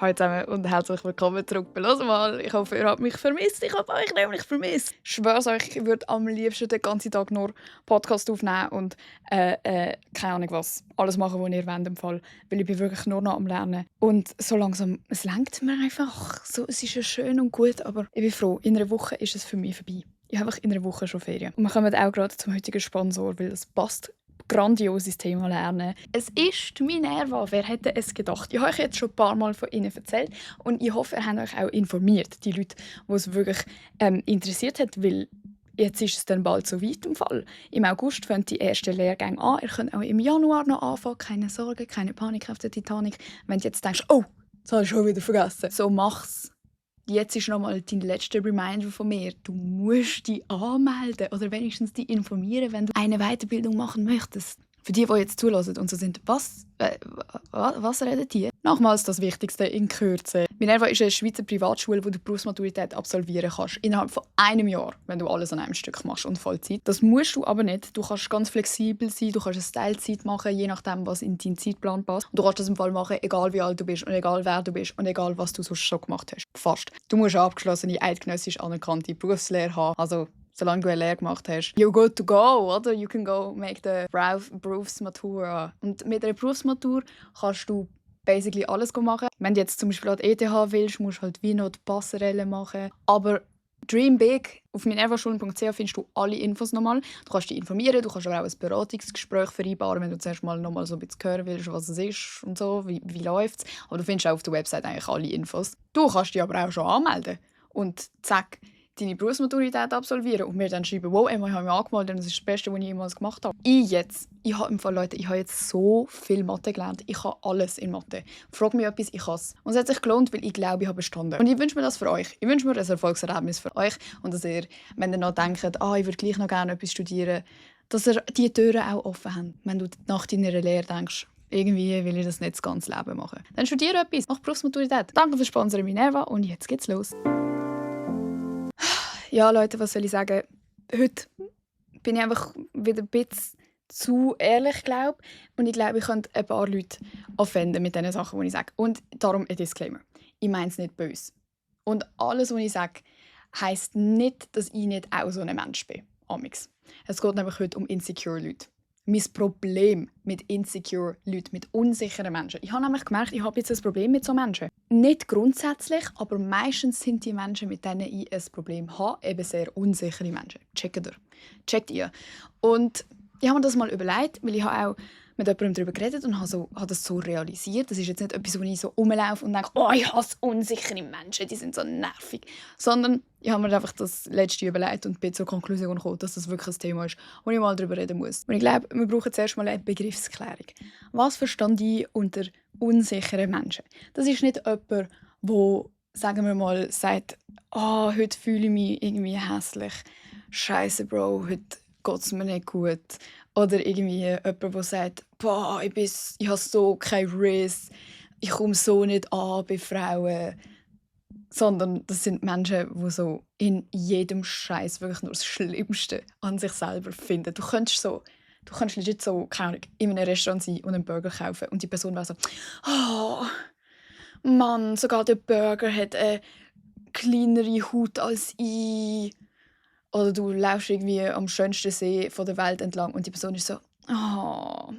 Hallo zusammen und herzlich willkommen zurück bei «Los mal». Ich hoffe, ihr habt mich vermisst. Ich habe euch nämlich vermisst. Ich schwöre euch, ich würde am liebsten den ganzen Tag nur Podcast aufnehmen und keine Ahnung was. Alles machen, was ihr wollt im Fall. Weil ich bin wirklich nur noch am Lernen. Und so langsam, es lenkt mir einfach. So, es ist ja schön und gut, aber ich bin froh. In einer Woche ist es für mich vorbei. Ich habe einfach in einer Woche schon Ferien. Und wir kommen auch gerade zum heutigen Sponsor, weil es passt. Grandioses Thema lernen. Es ist die Minerva. Wer hätte es gedacht? Ich habe euch jetzt schon ein paar Mal von ihnen erzählt und ich hoffe, ihr habt euch auch informiert, die Leute, die es wirklich interessiert hat, weil jetzt ist es dann bald so weit im Fall. Im August fängt die ersten Lehrgänge an. Ihr könnt auch im Januar noch anfangen. Keine Sorge, keine Panik auf der Titanic. Wenn du jetzt denkst, oh, das habe ich schon wieder vergessen. So mach's. Jetzt ist nochmal dein letzter Reminder von mir. Du musst dich anmelden oder wenigstens dich informieren, wenn du eine Weiterbildung machen möchtest. Für die jetzt zulassen und so sind, was reden die? Nochmals das Wichtigste in Kürze. Minerva ist eine Schweizer Privatschule, wo du die Berufsmaturität absolvieren kannst. Innerhalb von einem Jahr, wenn du alles an einem Stück machst und Vollzeit. Das musst du aber nicht. Du kannst ganz flexibel sein, du kannst eine Teilzeit machen, je nachdem, was in deinen Zeitplan passt. Und du kannst das im Fall machen, egal wie alt du bist und egal wer du bist und egal was du sonst schon gemacht hast. Fast. Du musst eine abgeschlossene, eidgenössisch anerkannte Berufslehre haben. Also solange du eine Lehre gemacht hast, you're good to go, oder? You can go make the Berufsmatura. Und mit einer Berufsmatur kannst du basically alles machen. Wenn du jetzt zum Beispiel an die ETH willst, musst du halt wie noch die Passerelle machen. Aber dream big. Auf minervaschule.ch findest du alle Infos nochmal. Du kannst dich informieren, du kannst aber auch ein Beratungsgespräch vereinbaren, wenn du zuerst mal nochmal so ein bisschen hören willst, was es ist und so, wie läuft es. Aber du findest auch auf der Website eigentlich alle Infos. Du kannst dich aber auch schon anmelden und zack, deine Berufsmaturität absolvieren und mir dann schreiben, wow, Emma, ich habe mich angemeldet, das ist das Beste, was ich jemals gemacht habe. Ich habe im Fall, Leute, ich habe jetzt so viel Mathe gelernt. Ich habe alles in Mathe. Frag mich etwas, ich kann es. Und es hat sich gelohnt, weil ich glaube, ich habe bestanden. Und ich wünsche mir das für euch. Ich wünsche mir ein Erfolgserlebnis für euch und dass ihr, wenn ihr noch denkt, ich würde gleich noch gerne etwas studieren, dass ihr die Türen auch offen habt, wenn du nach deiner Lehre denkst, irgendwie will ich das nicht das ganze Leben machen. Dann studiere etwas, mach Berufsmaturität. Danke fürs Sponsoren Minerva und jetzt geht's los. Ja, Leute, was soll ich sagen? Heute bin ich einfach wieder ein bisschen zu ehrlich, glaube ich. Und ich glaube, ich könnte ein paar Leute offenden mit den Sachen, die ich sage. Und darum ein Disclaimer. Ich meine es nicht böse. Und alles, was ich sage, heisst nicht, dass ich nicht auch so ein Mensch bin. Amix. Es geht nämlich heute um insecure Leute. Mein Problem mit insecure Leuten, mit unsicheren Menschen. Ich habe nämlich gemerkt, ich habe jetzt ein Problem mit so Menschen. Nicht grundsätzlich, aber meistens sind die Menschen, mit denen ich ein Problem habe, eben sehr unsichere Menschen. Checkt ihr? Und ich habe mir das mal überlegt, weil ich habe auch mit jemandem darüber geredet und habe das so realisiert. Das ist jetzt nicht etwas, wo ich so rumlaufe und denke, oh, ich hasse unsichere Menschen, die sind so nervig. Sondern ich habe mir einfach das Letzte überlegt und bin zur Konklusion gekommen, dass das wirklich ein Thema ist, wo ich mal darüber reden muss. Und ich glaube, wir brauchen zuerst mal eine Begriffsklärung. Was verstehe ich unter unsicheren Menschen? Das ist nicht jemand, der, sagen wir mal, sagt, oh, heute fühle ich mich irgendwie hässlich. Scheiße, Bro, heute geht es mir nicht gut. Oder irgendwie jemand, der sagt, boah, ich habe so keinen Riss, ich komme so nicht an bei Frauen. Sondern das sind Menschen, die so in jedem Scheiß wirklich nur das Schlimmste an sich selber finden. Du kannst legit so, keine Ahnung, in einem Restaurant sein und einen Burger kaufen und die Person wäre so, oh, Mann, sogar der Burger hat eine kleinere Haut als ich. Oder du läufst irgendwie am schönsten See der Welt entlang und die Person ist so, oh,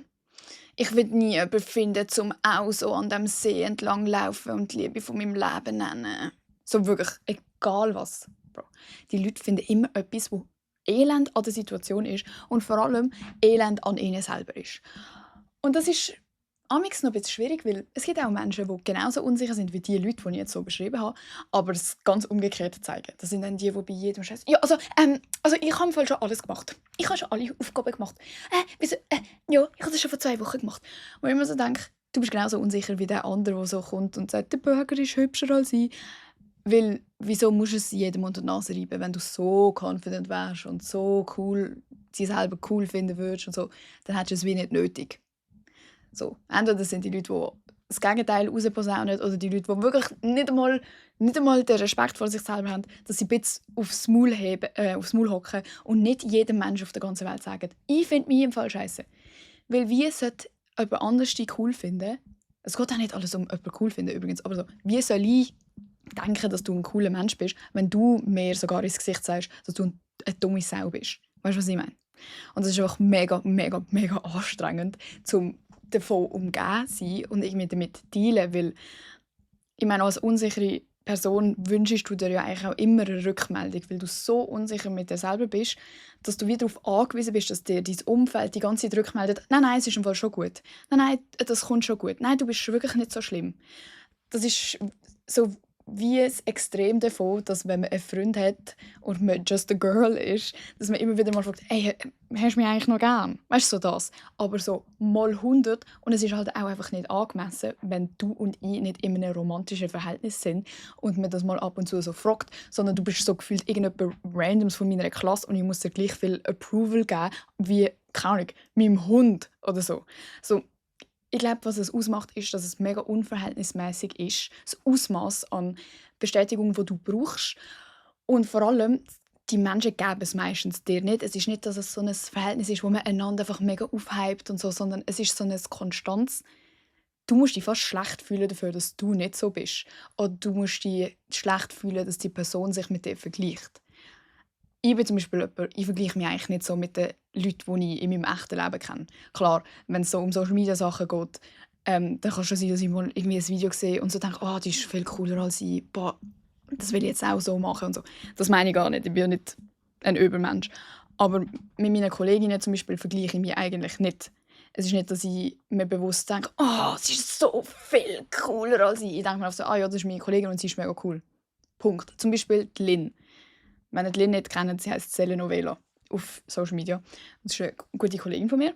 ich will nie jemanden finden, um auch so an diesem See entlang laufen und die Liebe von meinem Leben nennen. So wirklich, egal was. Bro. Die Leute finden immer etwas, wo Elend an der Situation ist und vor allem Elend an ihnen selber ist. Und das ist amigs noch ein bisschen schwierig, weil es gibt auch Menschen, die genauso unsicher sind wie die Leute, die ich jetzt so beschrieben habe, aber es ganz umgekehrt zeigen. Das sind dann die bei jedem Scheiß. Ja, also ich habe im Fall schon alles gemacht. Ich habe schon alle Aufgaben gemacht. Ja, ich habe das schon vor 2 Wochen gemacht. Wo ich immer so denke, du bist genauso unsicher wie der andere, der so kommt und sagt, der Burger ist hübscher als ich. Weil, wieso musst du es jedem unter die Nase reiben, wenn du so confident wärst und so cool, sie selber cool finden würdest und so, dann hättest du es wie nicht nötig. So, entweder das sind die Leute, die das Gegenteil rausposaunen oder die Leute, die wirklich nicht einmal den Respekt vor sich selber haben, dass sie ein bisschen aufs Maul hocken und nicht jedem Menschen auf der ganzen Welt sagen, ich finde mich im Fall scheiße. Weil wie sollte jemand anders dich cool finden, Es geht auch nicht alles um jemanden cool finden übrigens, aber so, wie soll ich denken, dass du ein cooler Mensch bist, wenn du mir sogar ins Gesicht sagst, dass du eine dumme Sau bist? Weißt du, was ich meine? Und das ist einfach mega, mega, mega anstrengend, um davon umgeben zu sein und irgendwie damit zu dealen, weil ich meine, als unsichere Person wünschst du dir ja eigentlich auch immer eine Rückmeldung, weil du so unsicher mit dir selber bist, dass du wieder darauf angewiesen bist, dass dir dein Umfeld die ganze Zeit rückmeldet, nein, nein, es ist im Fall schon gut. Nein, nein, das kommt schon gut. Nein, du bist wirklich nicht so schlimm. Das ist so wie ein Extrem davon, dass wenn man einen Freund hat und man just a girl ist, dass man immer wieder mal fragt, hey, hast du mich eigentlich noch gern? Weißt du, so das. Aber so mal 100 und es ist halt auch einfach nicht angemessen, wenn du und ich nicht in einem romantischen Verhältnis sind und man das mal ab und zu so fragt, sondern du bist so gefühlt irgendjemand Randoms von meiner Klasse und ich muss dir gleich viel Approval geben, wie, keine Ahnung, meinem Hund oder so. So, ich glaube, was es ausmacht, ist, dass es mega unverhältnismäßig ist. Das Ausmaß an Bestätigung, die du brauchst. Und vor allem, die Menschen geben es meistens dir nicht. Es ist nicht, dass es so ein Verhältnis ist, wo man einander einfach mega aufhypt und so, sondern es ist so eine Konstanz. Du musst dich fast schlecht fühlen dafür, dass du nicht so bist. Oder du musst dich schlecht fühlen, dass die Person sich mit dir vergleicht. Ich bin zum Beispiel jemand, ich vergleiche mich eigentlich nicht so mit den Leuten, die ich in meinem echten Leben kenne. Klar, wenn es so um Social Media Sachen geht, dann kann es schon sein, dass ich mal irgendwie ein Video sehe und so denke, die ist viel cooler als ich. Boah, das will ich jetzt auch so machen und so. Das meine ich gar nicht. Ich bin ja nicht ein Übermensch. Aber mit meinen Kolleginnen zum Beispiel vergleiche ich mich eigentlich nicht. Es ist nicht, dass ich mir bewusst denke, sie ist so viel cooler als ich. Ich denke mir auch so, ja, das ist meine Kollegin und sie ist mega cool. Punkt. Zum Beispiel die Lynn. Wenn ihr die Lynn nicht kennt, sie heisst Telenovela auf Social Media. Das ist eine gute Kollegin von mir.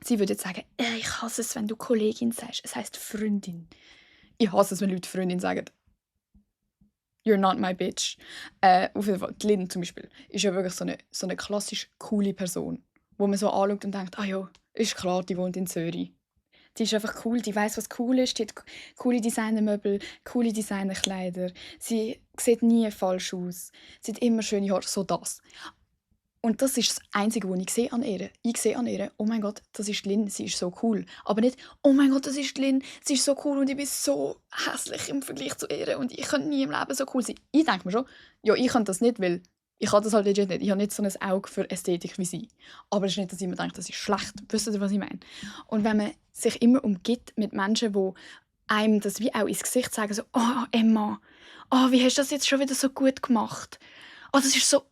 Sie würde jetzt sagen, ich hasse es, wenn du Kollegin sagst. Es heisst Freundin. Ich hasse es, wenn Leute Freundin sagen. You're not my bitch. Auf jeden Fall, die Lynn zum Beispiel ist ja wirklich so eine klassisch coole Person, wo man so anschaut und denkt, ja, ist klar, die wohnt in Zürich. Die ist einfach cool, die weiß, was cool ist, die hat coole Designermöbel, coole Designerkleider. Sie sieht nie falsch aus. Sie hat immer schöne Haare, so das. Und das ist das Einzige, was ich sehe an ihr. Ich sehe an ihr, oh mein Gott, das ist Lynn, sie ist so cool. Aber nicht, oh mein Gott, das ist Lynn, sie ist so cool und ich bin so hässlich im Vergleich zu ihr und ich könnte nie im Leben so cool sein. Ich denke mir schon, ja, ich kann das nicht, weil ich kann das halt legit nicht. Ich habe nicht so ein Auge für Ästhetik wie sie. Aber es ist nicht, dass ich mir denke, das ist schlecht. Wisst ihr, was ich meine? Und wenn man sich immer umgibt mit Menschen, die einem das wie auch ins Gesicht sagen, so, Emma, wie hast du das jetzt schon wieder so gut gemacht? Das ist so,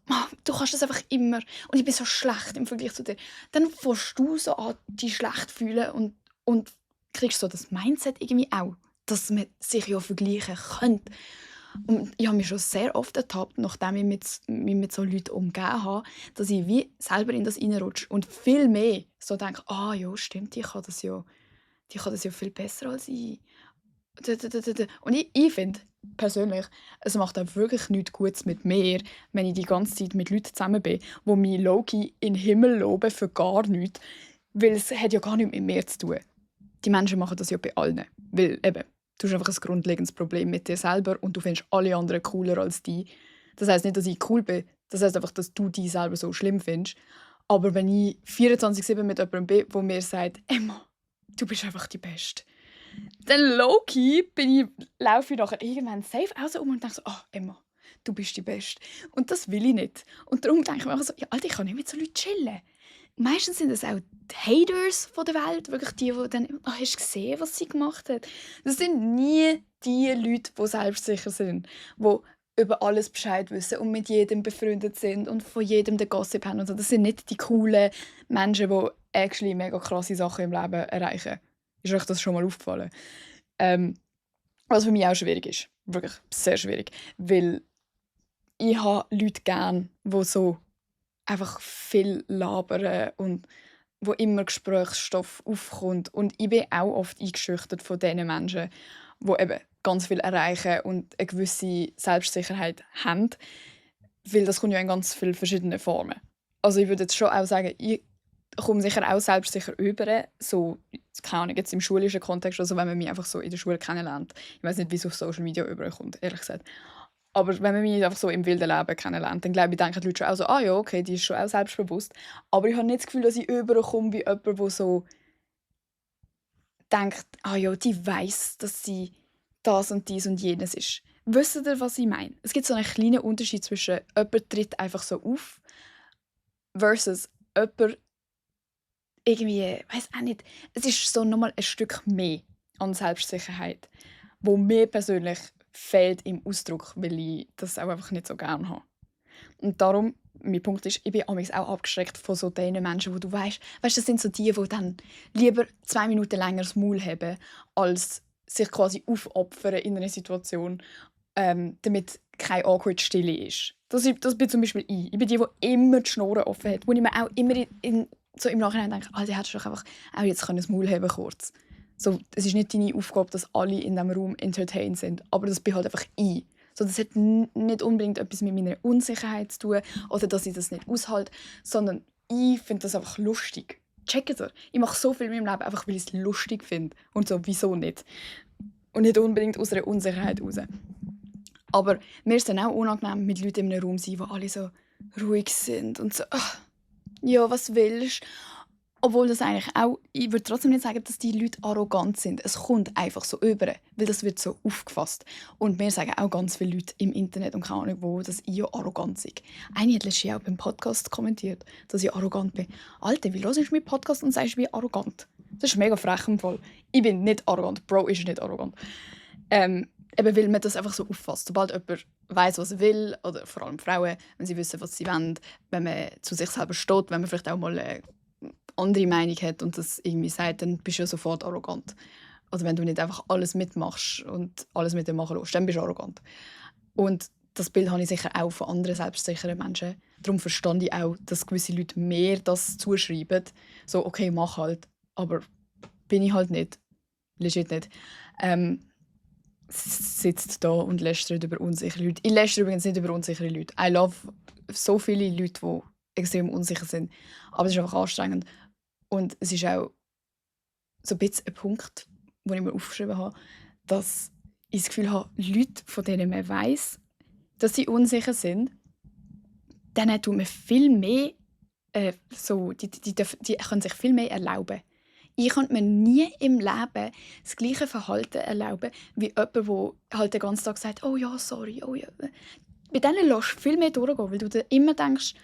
du kannst das einfach immer. Und ich bin so schlecht im Vergleich zu dir. Dann fängst du so an, dich schlecht zu fühlen und kriegst so das Mindset irgendwie auch, dass man sich ja vergleichen könnte. Und ich habe mich schon sehr oft ertappt, nachdem ich mich mit so Leuten umgeben habe, dass ich wie selber in das reinrutsche und viel mehr so denke, ja, stimmt, die kann das ja viel besser als ich. Und ich finde persönlich, es macht auch wirklich nichts Gutes mit mir, wenn ich die ganze Zeit mit Leuten zusammen bin, die mich low-key in den Himmel loben für gar nichts, weil es hat ja gar nichts mit mir zu tun. Die Menschen machen das ja bei allen, weil eben, du hast einfach ein grundlegendes Problem mit dir selber und du findest alle anderen cooler als die. Das heisst nicht, dass ich cool bin, das heisst einfach, dass du dich selber so schlimm findest. Aber wenn ich 24/7 mit jemandem bin, der mir sagt, Emma, du bist einfach die Beste, dann low-key laufe ich nachher irgendwann safe auch so und denke so, Emma, du bist die Beste. Und das will ich nicht. Und darum denke ich mir auch so, ja, Alter, ich kann nicht mit so Leuten chillen. Meistens sind das auch die Haters von der Welt, wirklich die dann, hast du gesehen, was sie gemacht hat? Das sind nie die Leute, die selbstsicher sind, die über alles Bescheid wissen und mit jedem befreundet sind und von jedem den Gossip haben und so. Das sind nicht die coolen Menschen, die actually mega krasse Sachen im Leben erreichen. Ist euch das schon mal aufgefallen? Was für mich auch schwierig ist. Wirklich sehr schwierig. Weil ich habe Leute gerne, die so einfach viel labern und wo immer Gesprächsstoff aufkommt. Und ich bin auch oft eingeschüchtert von diesen Menschen, die eben ganz viel erreichen und eine gewisse Selbstsicherheit haben. Weil das kommt ja in ganz vielen verschiedenen Formen. Also ich würde jetzt schon auch sagen, ich komme sicher auch selbstsicher über, so, keine Ahnung, jetzt im schulischen Kontext, also wenn man mich einfach so in der Schule kennenlernt. Ich weiß nicht, wie es auf Social Media überkommt, ehrlich gesagt. Aber wenn man mich einfach so im wilden Leben kennenlernt, dann glaube ich, denken die Leute schon auch so, ja, okay, die ist schon auch selbstbewusst. Aber ich habe nicht das Gefühl, dass ich überkomme wie jemand, der so denkt, ah ja, die weiss, dass sie das und dies und jenes ist. Wisst ihr, was ich meine? Es gibt so einen kleinen Unterschied zwischen jemand tritt einfach so auf versus jemand irgendwie, weiß auch nicht, es ist so nochmal ein Stück mehr an Selbstsicherheit, wo mir persönlich fehlt im Ausdruck, weil ich das auch einfach nicht so gerne habe. Und darum, mein Punkt ist, ich bin amigs auch abgeschreckt von so den Menschen, wo du weißt, das sind so die dann lieber 2 Minuten länger das Maul haben, als sich quasi aufopfern in einer Situation, damit keine awkward Stille ist. Das bin zum Beispiel ich. Ich bin die immer die Schnurren offen hat, wo ich mir auch immer so im Nachhinein denke, du hättest doch einfach auch jetzt das Maul haben kurz. So, es ist nicht deine Aufgabe, dass alle in diesem Raum entertained sind, aber das bin halt einfach ich. So, das hat nicht unbedingt etwas mit meiner Unsicherheit zu tun oder dass ich das nicht aushalte, sondern ich finde das einfach lustig. Checkt ihr? Ich mache so viel in meinem Leben, einfach weil ich es lustig finde. Und so, wieso nicht? Und nicht unbedingt aus einer Unsicherheit heraus. Aber mir ist dann auch unangenehm, mit Leuten in einem Raum zu sein, wo alle so ruhig sind und so, ach, ja, was willst du? Obwohl das eigentlich auch, ich würde trotzdem nicht sagen, dass die Leute arrogant sind. Es kommt einfach so über, weil das wird so aufgefasst. Und mir sagen auch ganz viele Leute im Internet und keine Ahnung wo, dass ich ja arrogant sei. Eine hat letztens auch beim Podcast kommentiert, dass ich arrogant bin. Alter, wie hörst du meinen Podcast und sagst, ich bin arrogant? Das ist mega frech im Fall. Ich bin nicht arrogant. Bro ist nicht arrogant. Eben weil man das einfach so auffasst. Sobald jemand weiss, was er will, oder vor allem Frauen, wenn sie wissen, was sie wollen, wenn man zu sich selber steht, wenn man vielleicht auch mal eine andere Meinung hat und das irgendwie sagt, dann bist du ja sofort arrogant. Also wenn du nicht einfach alles mitmachst und alles mit dem machen lässt, dann bist du arrogant. Und das Bild habe ich sicher auch von anderen selbstsicheren Menschen. Darum verstehe ich auch, dass gewisse Leute mehr das zuschreiben. So, okay, mach halt. Aber bin ich halt nicht. Legit nicht. Sitzt da und lästert über unsichere Leute. Ich lästere übrigens nicht über unsichere Leute. I love so viele Leute, die extrem unsicher sind. Aber es ist einfach anstrengend. Und es ist auch so ein bisschen ein Punkt, den ich mir aufgeschrieben habe, dass ich das Gefühl habe, Leute, von denen man weiss, dass sie unsicher sind, denen tut man viel mehr, die können sich viel mehr erlauben. Ich könnte mir nie im Leben das gleiche Verhalten erlauben, wie jemand, der halt den ganzen Tag sagt, «Oh ja, sorry, oh ja.» Bei denen lässt du viel mehr durchgehen, weil du dir immer denkst,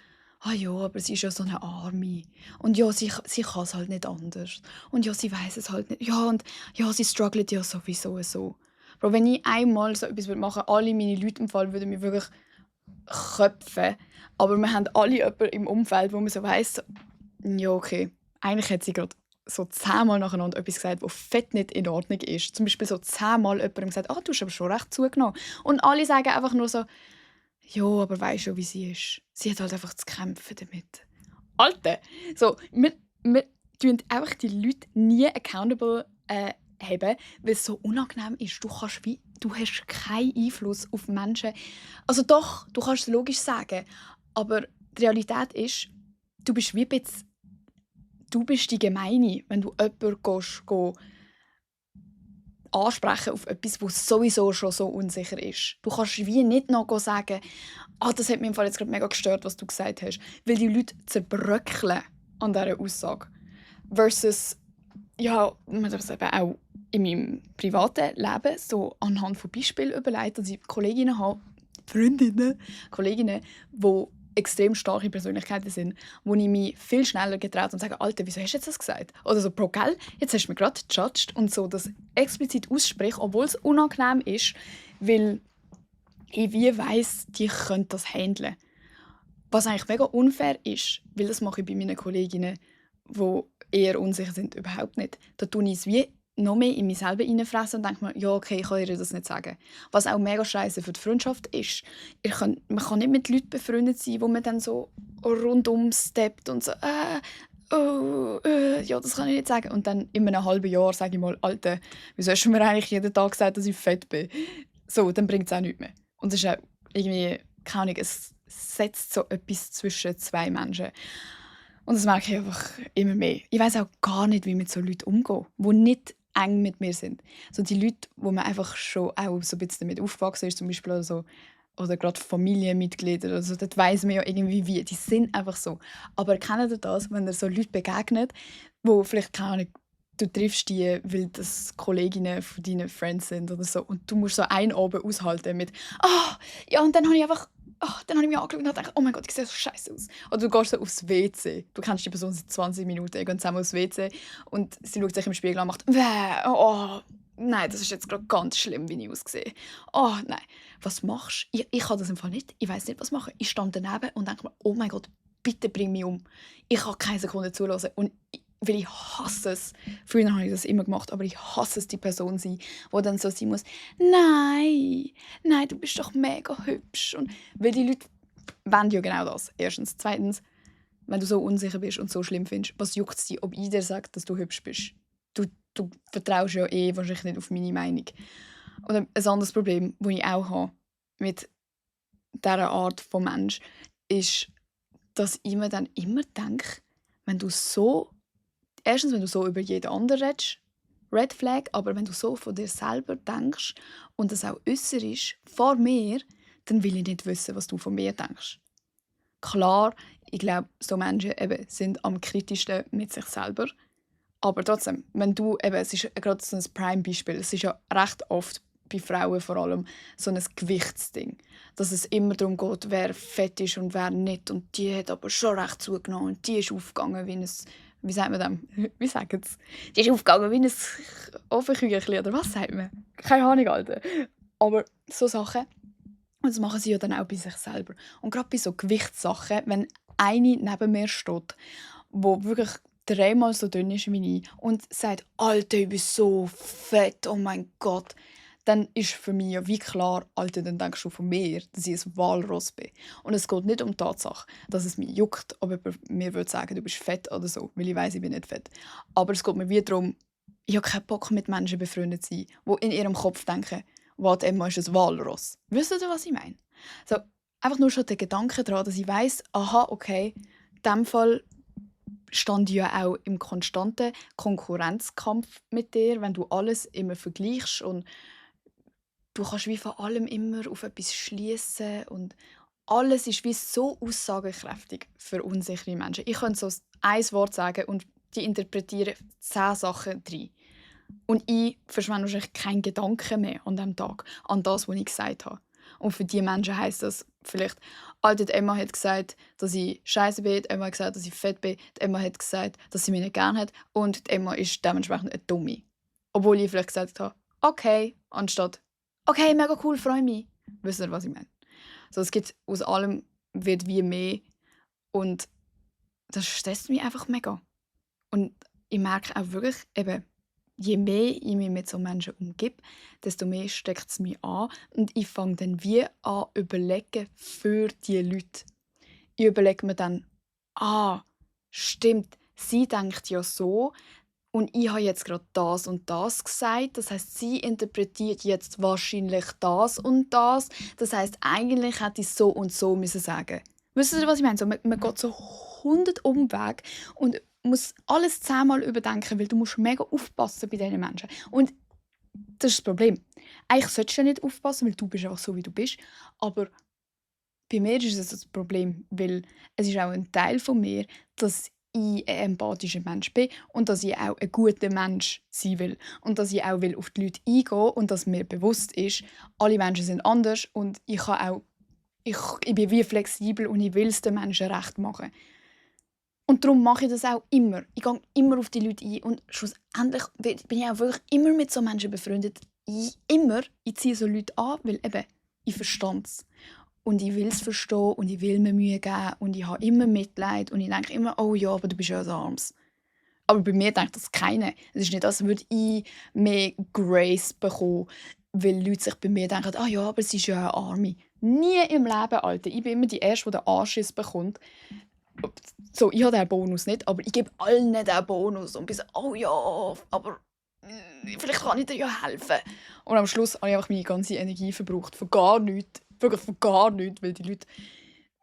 «Ah ja, aber sie ist ja so eine Arme. Und ja, sie kann es halt nicht anders. Und ja, sie weiß es halt nicht. Ja, und ja, sie struggelt ja sowieso so.» Bro, wenn ich einmal so etwas machen würde, alle meine Leute im Fall würden mich wirklich köpfen. Aber wir haben alle jemanden im Umfeld, wo man so weiss, so, ja, okay, eigentlich hat sie gerade so 10-mal nacheinander etwas gesagt, was fett nicht in Ordnung ist. Zum Beispiel so 10-mal jemandem gesagt, du hast aber schon recht zugenommen. Und alle sagen einfach nur so, ja, aber weisst schon, wie sie ist. Sie hat halt einfach zu kämpfen damit. Alter! So, wir tun einfach die Leute nie accountable haben, weil es so unangenehm ist. Du hast keinen Einfluss auf Menschen. Also doch, du kannst es logisch sagen, aber die Realität ist, du bist wie ein bisschen, du bist die Gemeine, wenn du jemanden ansprechen auf etwas, das sowieso schon so unsicher ist. Du kannst wie nicht noch sagen, das hat mich im Fall jetzt gerade mega gestört, was du gesagt hast, weil die Leute zerbröckeln an dieser Aussage. Versus, ja, man das eben auch in meinem privaten Leben so anhand von Beispielen überlegt, dass ich Kolleginnen habe, Freundinnen, die extrem starke Persönlichkeiten sind, wo ich mich viel schneller getraut und sage, Alter, wieso hast du jetzt das gesagt? Oder so, Bro, gell, jetzt hast du mich gerade gejudged und so das explizit ausspricht, obwohl es unangenehm ist, weil ich wie weiss, die können das handeln. Was eigentlich mega unfair ist, weil das mache ich bei meinen Kolleginnen, die eher unsicher sind, überhaupt nicht. Da tue ich es wie noch mehr in mich selber reinfressen und denke mir, ja, okay, ich kann ihr das nicht sagen. Was auch mega scheiße für die Freundschaft ist. Man kann nicht mit Leuten befreundet sein, wo man dann so rundum steppt und so, ja, das kann ich nicht sagen. Und dann in einem halben Jahr sage ich mal, Alter, wieso hast du mir eigentlich jeden Tag gesagt, dass ich fett bin? So, dann bringt es auch nichts mehr. Und es ist auch irgendwie, keine Ahnung, es setzt so etwas zwischen zwei Menschen. Und das merke ich einfach immer mehr. Ich weiss auch gar nicht, wie mit so Leuten umgehen, die nicht eng mit mir sind. So die Leute, wo man einfach schon auch so ein bisschen damit aufgewachsen ist, zum Beispiel oder so, oder gerade Familienmitglieder oder so, dort weiss man ja irgendwie wie. Die sind einfach so. Aber kennt ihr das, wenn ihr so Leute begegnet, die vielleicht, keine Ahnung, du triffst die, weil das Kolleginnen von deinen Friends sind oder so. Und du musst so einen Abend aushalten mit «Ah, ja, und dann habe ich einfach dann habe ich mich angeschaut und gedacht, oh mein Gott, ich sehe so scheiße aus.» Oder du gehst so aufs WC. Du kennst die Person seit 20 Minuten, ihr geht zusammen aufs WC und sie schaut sich im Spiegel an und macht «Wäh, oh, nein, das ist jetzt gerade ganz schlimm, wie ich aussehe. Oh nein, was machst du?» Ich kann das im Fall nicht. Ich weiß nicht, was machen. Ich stand daneben und denke mir, oh mein Gott, bitte bring mich um. Ich kann keine Sekunde zulassen. Und weil ich hasse es. Früher habe ich das immer gemacht, aber ich hasse es, die Person sein, die dann so sein muss, «Nein, nein, du bist doch mega hübsch.» Und weil die Leute wollen ja genau das. Erstens. Zweitens, wenn du so unsicher bist und so schlimm findest, was juckt es dich, ob ich dir sage, dass du hübsch bist? Du vertraust ja wahrscheinlich nicht auf meine Meinung. Und ein anderes Problem, das ich auch habe mit dieser Art von Mensch, ist, dass ich mir dann immer denke, wenn du so erstens, wenn du so über jeden anderen redest, Red Flag, aber wenn du so von dir selber denkst und das auch äußerst vor mir, dann will ich nicht wissen, was du von mir denkst. Klar, ich glaube, so Menschen eben sind am kritischsten mit sich selber. Aber trotzdem, wenn du eben, es ist gerade so ein Prime-Beispiel, es ist ja recht oft bei Frauen vor allem so ein Gewichtsding, dass es immer darum geht, wer fett ist und wer nicht. Und die hat aber schon recht zugenommen und die ist aufgegangen wie ein, wie sagt man das? Wie sagen sie? Die ist aufgegangen wie ein Ofenküchli oder was sagt man? Keine Ahnung, Alter. Aber so Sachen, und das machen sie ja dann auch bei sich selber. Und gerade bei so Gewichtssachen, wenn eine neben mir steht, wo wirklich dreimal so dünn ist wie ich und sagt, «Alter, ich bin so fett, oh mein Gott», dann ist für mich ja wie klar, Alter, dann denkst du von mir, dass ich ein Walross bin. Und es geht nicht um die Tatsache, dass es mich juckt, ob jemand mir würde sagen, du bist fett oder so, weil ich weiss, ich bin nicht fett. Aber es geht mir wie darum, ich habe keinen Bock, mit Menschen befreundet zu sein, die in ihrem Kopf denken, «Warte, Emma ist ein Walross.» Wisst ihr, was ich meine? So, einfach nur schon der Gedanke daran, dass ich weiss, aha, okay, in diesem Fall stand ich ja auch im konstanten Konkurrenzkampf mit dir, wenn du alles immer vergleichst und du kannst wie von allem immer auf etwas schließen und alles ist wie so aussagekräftig für unsichere Menschen. Ich könnte so ein Wort sagen und die interpretieren 10 Sachen rein. Und ich verschwende wahrscheinlich keinen Gedanken mehr an diesem Tag, an das, was ich gesagt habe. Und für diese Menschen heisst das vielleicht, Alter, die Emma hat gesagt, dass ich scheiße bin, die Emma hat gesagt, dass ich fett bin, die Emma hat gesagt, dass sie mich nicht gerne hat und die Emma ist dementsprechend eine Dumme. Obwohl ich vielleicht gesagt habe, okay, anstatt, okay, mega cool, freue mich. Wisst ihr, was ich meine? So, es gibt aus allem wird wie mehr und das stresst mich einfach mega. Und ich merke auch wirklich, eben, je mehr ich mich mit so Menschen umgebe, desto mehr steckt es mich an. Und ich fange dann wie an zu überlegen für die Leute. Ich überlege mir dann, stimmt, sie denkt ja so und ich habe jetzt gerade das und das gesagt. Das heißt, sie interpretiert jetzt wahrscheinlich das und das. Das heißt, eigentlich hätte ich so und so müssen sagen. Wisst ihr, was ich meine? So, man geht so 100 Umwege und muss alles 10-mal überdenken, weil du musst mega aufpassen bei diesen Menschen. Und das ist das Problem. Eigentlich solltest du ja nicht aufpassen, weil du bist einfach so, wie du bist. Aber bei mir ist es das Problem, weil es ist auch ein Teil von mir, dass ich ein empathischer Mensch bin und dass ich auch ein guter Mensch sein will. Und dass ich auch will auf die Leute eingehen und dass mir bewusst ist, alle Menschen sind anders und ich bin wie flexibel und ich will es den Menschen recht machen. Und darum mache ich das auch immer. Ich gehe immer auf die Leute ein und schlussendlich bin ich auch wirklich immer mit so Menschen befreundet. Ich ziehe so Leute an, weil eben, ich verstehe es. Und ich will es verstehen und ich will mir Mühe geben und ich habe immer Mitleid und ich denke immer, oh ja, aber du bist ja ein Arms. Aber bei mir denkt das keiner. Es ist nicht, als würde ich mehr Grace bekommen, weil Leute sich bei mir denken, ja, aber sie ist ja eine Arme. Nie im Leben, Alter. Ich bin immer die Erste, die den Anschiss bekommt. So, ich habe diesen Bonus nicht, aber ich gebe allen diesen Bonus und bin so, oh ja, aber vielleicht kann ich dir ja helfen. Und am Schluss habe ich einfach meine ganze Energie verbraucht, für gar nichts. Wirklich für gar nichts, weil die Leute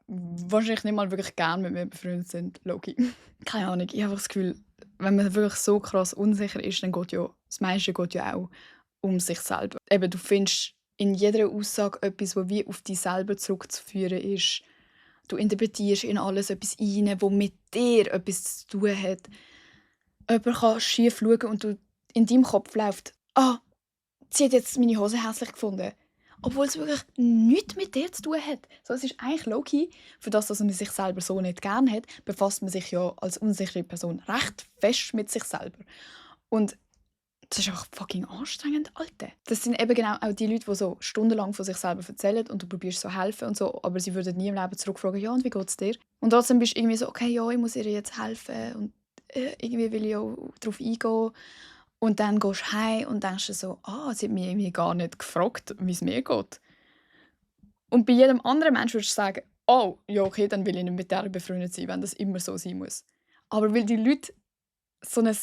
wahrscheinlich nicht mal wirklich gerne mit mir befreundet sind, Loki. Keine Ahnung, ich habe das Gefühl, wenn man wirklich so krass unsicher ist, dann geht ja, das meiste geht ja auch um sich selber. Eben, du findest in jeder Aussage etwas, das wie auf dich selber zurückzuführen ist. Du interpretierst in alles etwas rein, das mit dir etwas zu tun hat. jemand kann schief schauen und du in deinem Kopf läuft, sie hat jetzt meine Hose hässlich gefunden. Obwohl es wirklich nichts mit dir zu tun hat. So, es ist eigentlich low-key. Für das, dass man sich selber so nicht gerne hat, befasst man sich ja als unsichere Person recht fest mit sich selber. Und das ist einfach fucking anstrengend, Alter. Das sind eben genau auch die Leute, die so stundenlang von sich selber erzählen und du probierst so helfen und so, aber sie würden nie im Leben zurückfragen, ja, und wie geht's dir? Und trotzdem bist du irgendwie so, okay, ja, ich muss ihr jetzt helfen und irgendwie will ich auch darauf eingehen. Und dann gehst du heim und denkst dir so, sie hat mich irgendwie gar nicht gefragt, wie es mir geht. Und bei jedem anderen Menschen würdest du sagen, oh, ja, okay, dann will ich nicht mit der befreundet sein, wenn das immer so sein muss. Aber weil die Leute so ein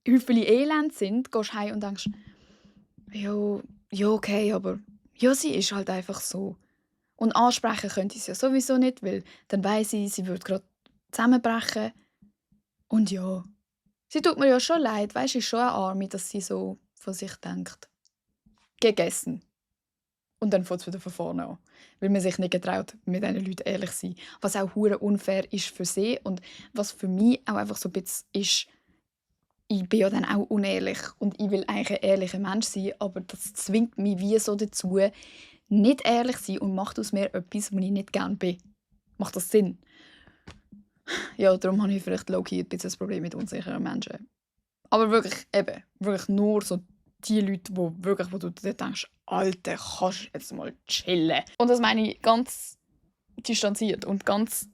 Häufchen Elend sind, gehst du heim und denkst, ja, okay, aber ja, sie ist halt einfach so. Und ansprechen könnte ich es ja sowieso nicht, weil dann weiss ich, sie würde gerade zusammenbrechen. Und ja, sie tut mir ja schon leid, weißt du, ist schon eine Arme, dass sie so von sich denkt. Gegessen. Und dann fängt es wieder von vorne an. Weil man sich nicht getraut, mit diesen Leuten ehrlich zu sein. Was auch hure unfair ist für sie und was für mich auch einfach so ein bisschen ist, ich bin ja dann auch unehrlich und ich will eigentlich ein ehrlicher Mensch sein, aber das zwingt mich wie so dazu, nicht ehrlich zu sein und macht aus mir etwas, was ich nicht gerne bin. Macht das Sinn? Ja, darum habe ich vielleicht low-key ein bisschen ein Problem mit unsicheren Menschen. Aber wirklich, eben, wirklich nur so die Leute, wo du dir denkst, Alter, kannst du jetzt mal chillen. Und das meine ich ganz distanziert und ganz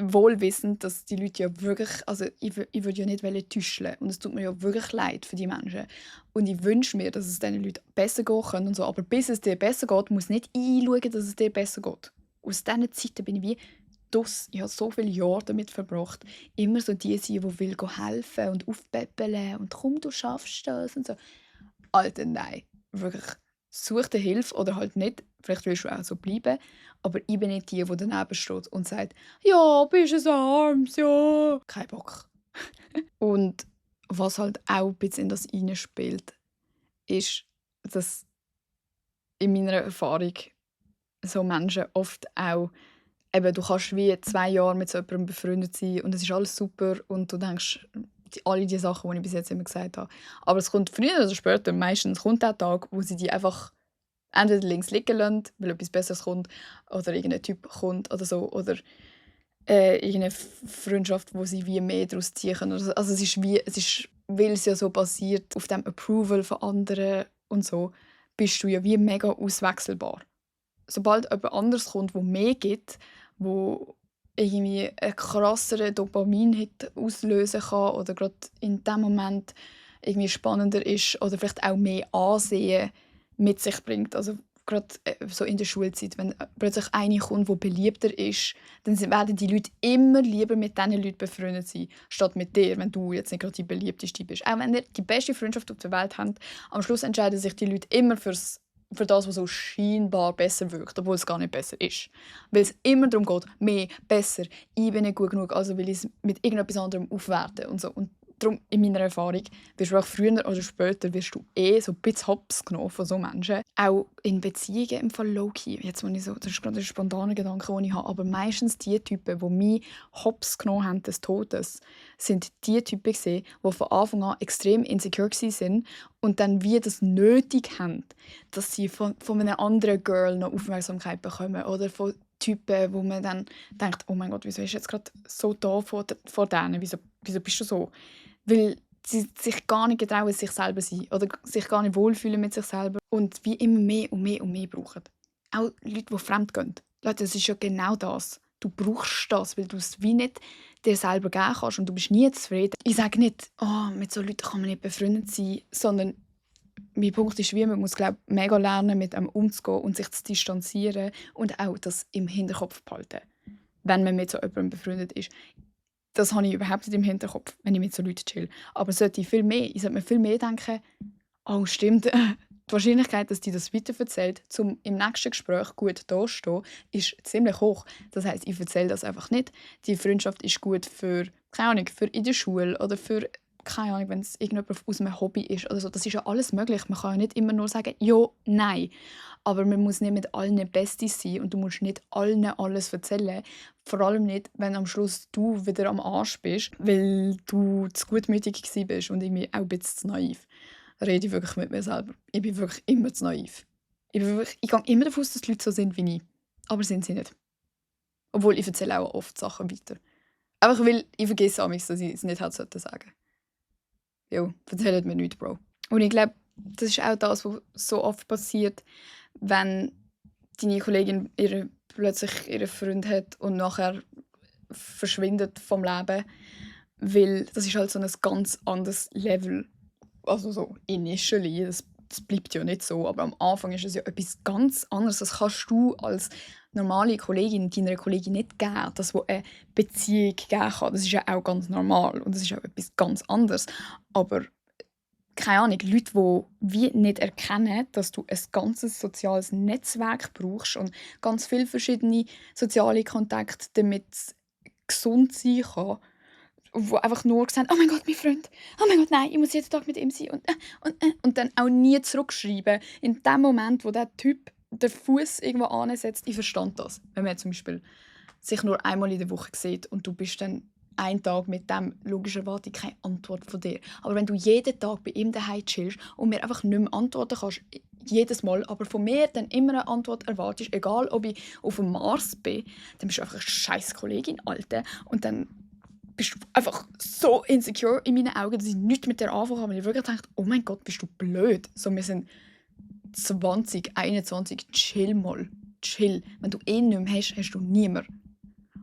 wohlwissend, dass die Leute ja wirklich, also ich würde ja nicht täuschen und es tut mir ja wirklich leid für die Menschen und ich wünsche mir, dass es diesen Leuten besser gehen kann und so, aber bis es dir besser geht, muss nicht einschauen, dass es dir besser geht. Aus diesen Zeiten bin ich wie ich habe so viele Jahre damit verbracht, immer so die sein, die will helfen und aufpäppeln und «Komm, du schaffst das» und so. Alter, nein. Wirklich, such dir Hilfe oder halt nicht. Vielleicht willst du auch so bleiben. Aber ich bin nicht die daneben steht und sagt «Ja, bist du ein Arms, ja». Kein Bock. Und was halt auch ein bisschen in das hineinspielt, ist, dass in meiner Erfahrung so Menschen oft auch eben, du kannst wie 2 Jahre mit so jemandem befreundet sein und es ist alles super und du denkst alle die Sachen, die ich bis jetzt immer gesagt habe. Aber es kommt früher oder später, meistens kommt der Tag, wo sie die einfach entweder links liegen lassen, weil etwas Besseres kommt oder irgendein Typ kommt oder so oder irgendeine Freundschaft, wo sie wie mehr daraus ziehen können. Also weil es ja so basiert auf dem Approval von anderen und so, bist du ja wie mega auswechselbar. Sobald jemand anderes kommt, wo mehr gibt, wo irgendwie einen krasseren Dopamin-Hit auslösen kann oder gerade in dem Moment irgendwie spannender ist oder vielleicht auch mehr Ansehen mit sich bringt. Also gerade so in der Schulzeit, wenn plötzlich eine kommt, die beliebter ist, dann werden die Leute immer lieber mit diesen Leuten befreundet sein, statt mit dir, wenn du jetzt nicht gerade die beliebteste bist. Auch wenn ihr die beste Freundschaft auf der Welt habt, am Schluss entscheiden sich die Leute immer für das, was so scheinbar besser wirkt, obwohl es gar nicht besser ist. Weil es immer darum geht, mehr, besser, ich bin nicht gut genug, also will ich es mit irgendetwas anderem aufwerten und so. Und darum, in meiner Erfahrung, wirst du auch früher oder später wirst du so ein bisschen hops genommen von so Menschen. Auch in Beziehungen im Fall low-key. Jetzt, das ist gerade ein spontaner Gedanke, den ich habe. Aber meistens die Typen, die mich hops genommen haben des Todes, sind die Typen die von Anfang an extrem insecure waren und dann wie das nötig haben, dass sie von einem anderen Girl noch Aufmerksamkeit bekommen oder von Typen, wo man dann denkt, oh mein Gott, wieso ist jetzt gerade so da vor denen? Wieso bist du so? Weil sie sich gar nicht getrauen, sich selber zu sein oder sich gar nicht wohlfühlen mit sich selber und wie immer mehr und mehr und mehr brauchen. Auch Leute, die fremd gehen. Leute, das ist ja genau das. Du brauchst das, weil du es wie nicht dir selber geben kannst und du bist nie zufrieden. Ich sage nicht, mit so Leuten kann man nicht befreundet sein, sondern mein Punkt ist, wie man muss mega lernen, mit einem umzugehen und sich zu distanzieren und auch das im Hinterkopf behalten, wenn man mit so jemandem befreundet ist. Das habe ich überhaupt nicht im Hinterkopf, wenn ich mit so Leuten chill. Aber ich sollte mir viel mehr denken, oh stimmt, die Wahrscheinlichkeit, dass die das weiterverzählt, um im nächsten Gespräch gut dazustehen, ist ziemlich hoch. Das heisst, ich erzähle das einfach nicht. Die Freundschaft ist gut für, keine Ahnung, für in der Schule oder für, keine Ahnung, wenn es irgendjemand aus einem Hobby ist oder so. Das ist ja alles möglich. Man kann ja nicht immer nur sagen, ja, nein. Aber man muss nicht mit allen Besties sein und du musst nicht allen alles erzählen. Vor allem nicht, wenn am Schluss du wieder am Arsch bist, weil du zu gutmütig gewesen bist und irgendwie auch ein bisschen zu naiv. Da rede ich wirklich mit mir selber. Ich bin wirklich immer zu naiv. Ich gehe immer davon aus, dass die Leute so sind wie ich. Aber sind sie nicht. Obwohl, ich erzähle auch oft Sachen weiter. Einfach weil ich vergesse manchmal, dass ich es nicht hätte sagen sollen. Jo, erzählt mir nichts, Bro. Und ich glaube, das ist auch das, was so oft passiert, wenn deine Kollegin plötzlich ihren Freund hat und nachher verschwindet vom Leben. Weil das ist halt so ein ganz anderes Level. Also so initially, das bleibt ja nicht so, aber am Anfang ist es ja etwas ganz anderes. Das kannst du als normale Kollegin deiner Kollegin nicht geben, das wo eine Beziehung geben kann. Das ist ja auch ganz normal und das ist auch etwas ganz anderes. Aber keine Ahnung, Leute, die wie nicht erkennen, dass du ein ganzes soziales Netzwerk brauchst und ganz viele verschiedene soziale Kontakte, damit es gesund sein kann, wo einfach nur gesagt, oh mein Gott, mein Freund, oh mein Gott, nein, ich muss jeden Tag mit ihm sein und dann auch nie zurückschreiben. In dem Moment, wo der Typ den Fuß irgendwo ansetzt, ich verstand das. Wenn man zum Beispiel sich nur einmal in der Woche sieht und du bist dann einen Tag mit dem, logisch erwarte ich keine Antwort von dir. Aber wenn du jeden Tag bei ihm daheim chillst und mir einfach nicht mehr antworten kannst, jedes Mal, aber von mir dann immer eine Antwort erwartest, egal ob ich auf dem Mars bin, dann bist du einfach eine scheiß Kollegin, Alte. Und dann bist du einfach so insecure in meinen Augen, dass ich nichts mit dir anfangen kann, weil ich wirklich denke, oh mein Gott, bist du blöd. So, wir sind 2021, chill mal. Chill. Wenn du nicht mehr hast, hast du niemanden.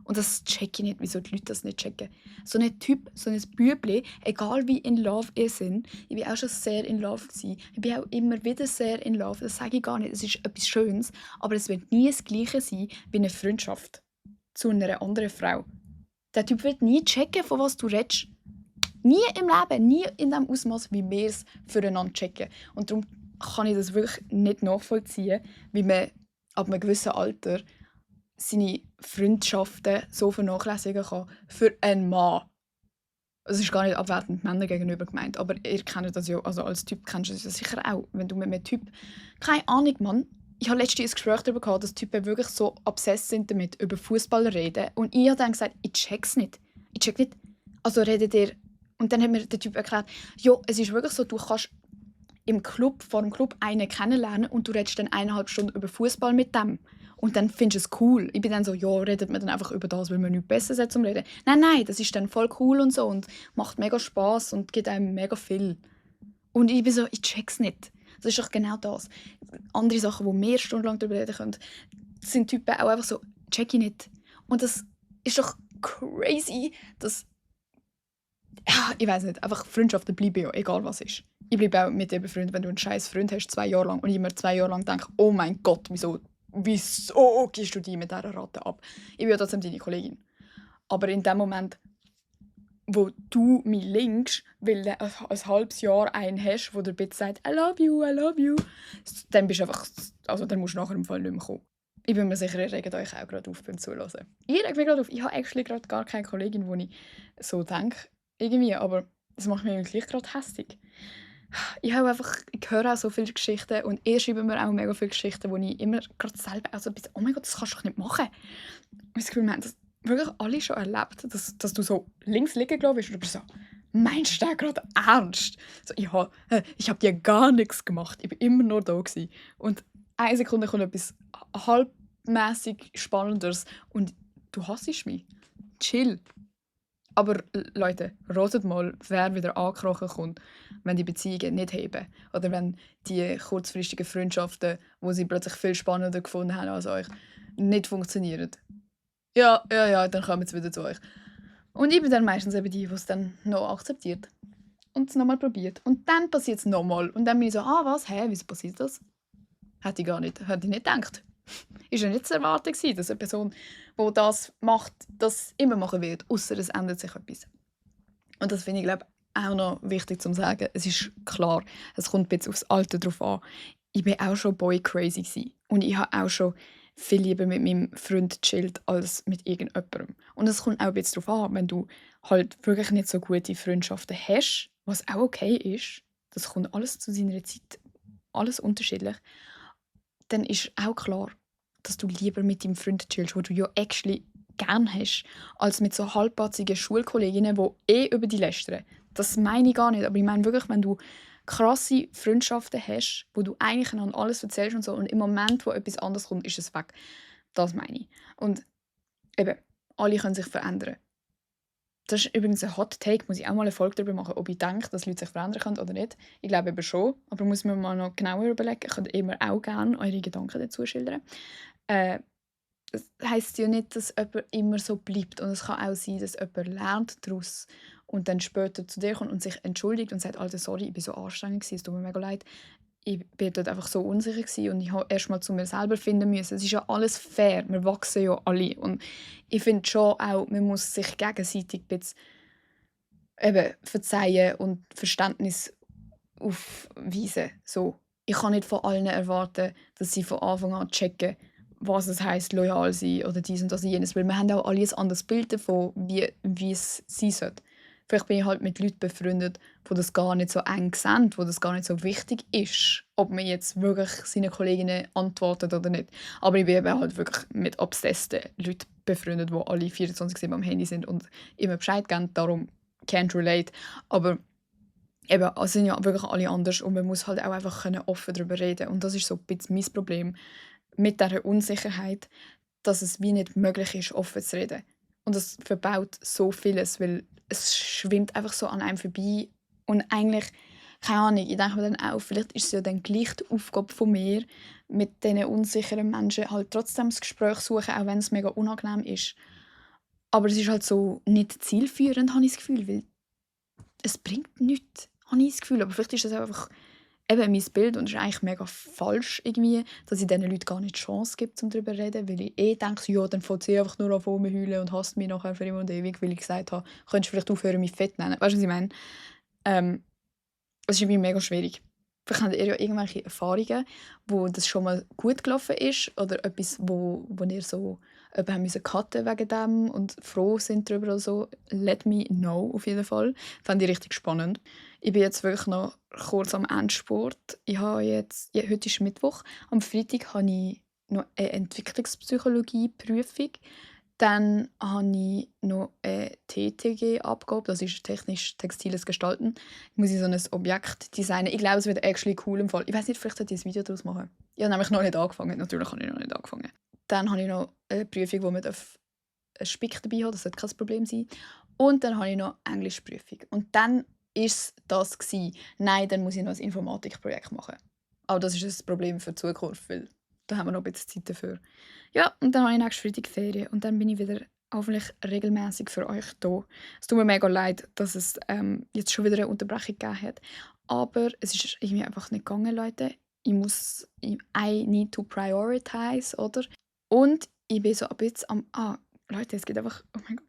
Und das checke ich nicht, wieso die Leute das nicht checken. So ein Typ, so ein Bübli, egal wie in Love ihr sind, ich war auch schon sehr in Love gewesen. Ich bin auch immer wieder sehr in Love, das sage ich gar nicht, es ist etwas Schönes, aber es wird nie das Gleiche sein wie eine Freundschaft zu einer anderen Frau. Der Typ wird nie checken, von was du redest. Nie im Leben, nie in dem Ausmaß, wie wir es füreinander checken. Und darum kann ich das wirklich nicht nachvollziehen, wie man ab einem gewissen Alter seine Freundschaften so vernachlässigen kann für einen Mann. Es ist gar nicht abwertend Männern gegenüber gemeint, aber ihr kennt das ja, also als Typ kennst du das ja sicher auch. Wenn du mit einem Typ, keine Ahnung, Mann, ich habe letztens ein Gespräch darüber gehabt, dass Typen wirklich so obsessed sind damit, über Fußball reden. Und ich habe dann gesagt, ich check's nicht. Ich check nicht. Also redet ihr. Und dann hat mir der Typ erklärt, ja, es ist wirklich so, du kannst im Club, vor dem Club einen kennenlernen und du redest dann 1,5 Stunden über Fußball mit dem. Und dann findest du es cool. Ich bin dann so, ja, redet man dann einfach über das, weil man nichts Besseres hat zum Reden. Nein, das ist dann voll cool und so und macht mega Spass und gibt einem mega viel. Und ich bin so, ich check's nicht. Das ist doch genau das. Andere Sachen, wo wir stundenlang darüber reden können, sind Typen auch einfach so, check ich nicht. Und das ist doch crazy, dass, ja, ich weiß nicht, einfach Freundschaften bleiben ja, egal was ist. Ich bleibe auch mit dir befreundet, wenn du einen scheiß Freund hast, 2 Jahre lang, und ich mir 2 Jahre lang denke, oh mein Gott, wieso gehst du die mit dieser Ratte ab? Ich bin ja trotzdem deine Kollegin. Aber in dem Moment, wo du mich linkst, weil du ein halbes Jahr einen hast, der dir bitte sagt, I love you, dann bist du einfach, also dann musst du nachher im Fall nicht mehr kommen. Ich bin mir sicher, ihr regt euch auch gerade auf beim Zuhören. Ich reg mich gerade auf. Ich habe actually gerade gar keine Kollegin, wo ich so denke, irgendwie, aber das macht mich gleich gerade hässlich. Ich höre auch so viele Geschichten und ihr schreibt mir auch mega viele Geschichten, wo ich immer gerade selber auch so ein bisschen, oh mein Gott, das kannst du doch nicht machen. Und ich habe das Gefühl, wir haben das wirklich alle schon erlebt, dass du so links liegen gelassen bist und du bist so, meinst du das gerade ernst? So, ich hab dir gar nichts gemacht, ich war immer nur da gewesen. Und eine Sekunde kommt etwas halbmäßig Spannenderes und du hassest mich. Chill. Aber Leute, ratet mal, wer wieder angekrochen kommt, wenn die Beziehungen nicht heben. Oder wenn die kurzfristigen Freundschaften, wo sie plötzlich viel spannender gefunden haben als euch, nicht funktionieren. Ja, dann kommen sie wieder zu euch. Und ich bin dann meistens eben die, die es dann noch akzeptiert. Und es nochmal probiert. Und dann passiert es nochmal. Und dann bin ich so, was, wieso passiert das? Hätte ich nicht gedacht. Ist ja nicht zu erwarten gewesen, dass eine Person, die das macht, das immer machen wird, außer es ändert sich etwas. Und das finde ich, glaube auch noch wichtig zu sagen. Es ist klar, es kommt ein bisschen aufs Alter drauf an. Ich war auch schon boy-crazy gewesen. Und ich habe auch schon viel lieber mit meinem Freund gechillt als mit irgendjemandem. Und es kommt auch ein bisschen darauf an, wenn du halt wirklich nicht so gute Freundschaften hast, was auch okay ist, das kommt alles zu seiner Zeit, alles unterschiedlich, dann ist auch klar, dass du lieber mit deinem Freund chillst, wo du ja actually gern hast, als mit so halbpatzigen Schulkolleginnen, die über die lästern. Das meine ich gar nicht, aber ich meine wirklich, wenn du krasse Freundschaften hast, wo du eigentlich einander alles erzählst und so, und im Moment, wo etwas anderes kommt, ist es weg. Das meine ich. Und eben, alle können sich verändern. Das ist übrigens ein Hot Take, muss ich auch mal eine Folge darüber machen, ob ich denke, dass Leute sich verändern können oder nicht. Ich glaube eben schon, aber muss mir mal noch genauer überlegen. Ich könnte immer auch gerne eure Gedanken dazu schildern. Das heisst ja nicht, dass jemand immer so bleibt. Und es kann auch sein, dass jemand lernt daraus und dann später zu dir kommt und sich entschuldigt und sagt, Alter, sorry, ich war so anstrengend, es tut mir mega leid. Ich war dort einfach so unsicher und ich musste erst mal zu mir selber finden müssen. Es ist ja alles fair, wir wachsen ja alle. Und ich finde schon auch, man muss sich gegenseitig ein bisschen eben verzeihen und Verständnis aufweisen. So. Ich kann nicht von allen erwarten, dass sie von Anfang an checken, was es heisst, loyal sein oder dies und das und jenes. Weil wir haben auch alle ein anderes Bild davon, wie es sein sollte. Vielleicht bin ich halt mit Leuten befreundet, die das gar nicht so eng sehen, wo das gar nicht so wichtig ist, ob man jetzt wirklich seinen Kolleginnen antwortet oder nicht. Aber ich bin eben halt wirklich mit obsessten Leuten befreundet, die alle 24/7 am Handy sind und immer Bescheid geben. Darum can't relate. Aber eben, es sind ja wirklich alle anders und man muss halt auch einfach offen darüber reden. Und das ist so ein bisschen mein Problem mit dieser Unsicherheit, dass es wie nicht möglich ist, offen zu reden. Und das verbaut so vieles, weil es schwimmt einfach so an einem vorbei. Und eigentlich, keine Ahnung, ich denke mir dann auch, vielleicht ist es ja dann gleich die Aufgabe von mir, mit diesen unsicheren Menschen halt trotzdem das Gespräch zu suchen, auch wenn es mega unangenehm ist. Aber es ist halt so nicht zielführend, habe ich das Gefühl, weil es bringt nichts, habe ich das Gefühl. Aber vielleicht ist das einfach eben mein Bild und es ist eigentlich mega falsch, irgendwie, dass ich diesen Leuten gar nicht die Chance gibt, um darüber zu reden. Weil ich denke, so, ja, dann fängt sie einfach nur an rumheulen und hasst mich nachher für immer und ewig, weil ich gesagt habe, könntest du vielleicht aufhören, mich fett zu nennen. Weißt du, was ich meine? Es ist irgendwie mega schwierig. Vielleicht habt ihr ja irgendwelche Erfahrungen, wo das schon mal gut gelaufen ist oder etwas, wo ihr so haben müssen cutten wegen dem und froh sind darüber oder so. Let me know, auf jeden Fall. Fände ich richtig spannend. Ich bin jetzt wirklich noch kurz am Endspurt. Ich habe jetzt, ja, heute ist Mittwoch, am Freitag habe ich noch eine Entwicklungspsychologie-Prüfung. Dann habe ich noch eine TTG-Abgabe, das ist technisch textiles Gestalten. Ich muss so ein Objekt designen. Ich glaube, es wird actually cool im Fall. Ich weiß nicht, vielleicht sollte ich ein Video daraus machen. Ich habe nämlich noch nicht angefangen. Natürlich habe ich noch nicht angefangen. Dann habe ich noch eine Prüfung, wo man einen Spick dabei hat. Das sollte kein Problem sein. Und dann habe ich noch eine Englischprüfung. Und dann war es das gewesen. Nein, dann muss ich noch ein Informatikprojekt machen. Aber das ist ein Problem für die Zukunft, weil da haben wir noch ein bisschen Zeit dafür. Ja, und dann habe ich nächsten Freitag Ferien und dann bin ich wieder hoffentlich regelmäßig für euch da. Es tut mir mega leid, dass es jetzt schon wieder eine Unterbrechung gegeben hat. Aber es ist irgendwie einfach nicht gegangen, Leute. I need to prioritize, oder? Und ich bin so ein bisschen Leute, es gibt einfach, oh mein Gott,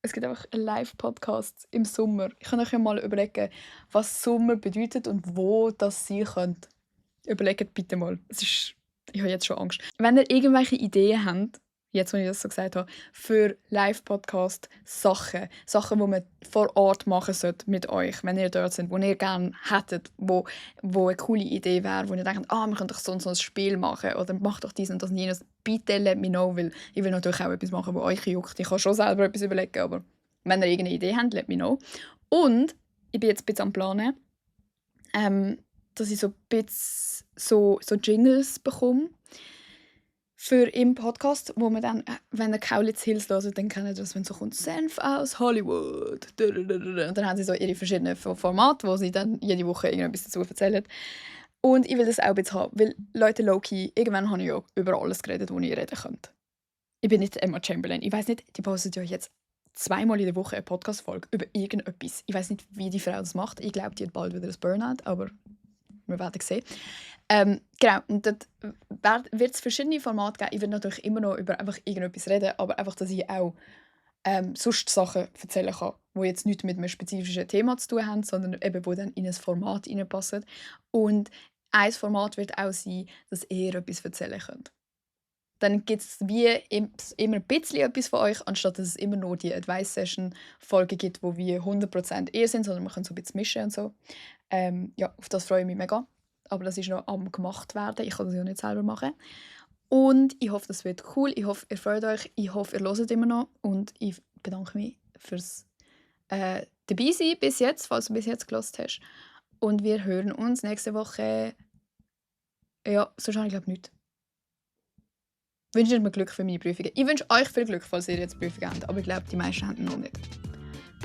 es gibt einfach einen Live-Podcast im Sommer. Ich kann euch ja mal überlegen, was Sommer bedeutet und wo das sein könnte. Überlegt bitte mal. Ich habe jetzt schon Angst. Wenn ihr irgendwelche Ideen habt, jetzt, wo ich das so gesagt habe, für Live-Podcast Sachen, die man vor Ort machen sollte mit euch, wenn ihr dort seid, wo ihr gerne hättet, wo eine coole Idee wäre, wo ihr denkt, wir können doch so und so ein Spiel machen oder macht doch dies und das und jenes, bitte let me know, weil ich will natürlich auch etwas machen, was euch juckt. Ich kann schon selber etwas überlegen, aber wenn ihr irgendeine Idee habt, let me know. Und ich bin jetzt ein bisschen am Planen, dass ich so ein bisschen so Jingles bekomme für im Podcast, wo man dann, wenn ihr Kaulitz Hills hört, dann kennt ihr das, wenn so kommt «Senf aus Hollywood». Und dann haben sie so ihre verschiedenen Formate, wo sie dann jede Woche irgendetwas dazu erzählen. Und ich will das auch ein bisschen haben, weil Leute low-key, irgendwann habe ich ja über alles geredet, wo ich reden könnte. Ich bin nicht Emma Chamberlain. Ich weiß nicht, die postet ja jetzt 2-mal in der Woche eine Podcast-Folge über irgendetwas. Ich weiß nicht, wie die Frau das macht. Ich glaube, die hat bald wieder ein Burnout, aber wir werden sehen. Genau, und dort wird es verschiedene Formate geben. Ich werde natürlich immer noch über einfach irgendetwas reden, aber einfach, dass ich auch sonst Sachen erzählen kann, die jetzt nichts mit einem spezifischen Thema zu tun haben, sondern eben, die dann in ein Format hineinpassen. Und ein Format wird auch sein, dass ihr etwas erzählen könnt. Dann gibt es wie immer ein bisschen etwas von euch, anstatt dass es immer nur die Advice-Session-Folge gibt, wo wir 100% ihr sind, sondern wir können so ein bisschen mischen und so. Ja, auf das freue ich mich mega. aber das ist noch am gemacht werden. Ich kann das ja nicht selber machen. Und ich hoffe, das wird cool. Ich hoffe, ihr freut euch. Ich hoffe, ihr hört immer noch. Und ich bedanke mich fürs dabei sein bis jetzt, falls du bis jetzt gehört hast. Und wir hören uns nächste Woche. Ja, sonst habe ich glaube nichts. Wünscht mir Glück für meine Prüfungen. Ich wünsche euch viel Glück, falls ihr jetzt Prüfungen habt. Aber ich glaube, die meisten haben noch nicht.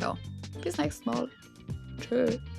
Ja, bis nächstes Mal. Tschö.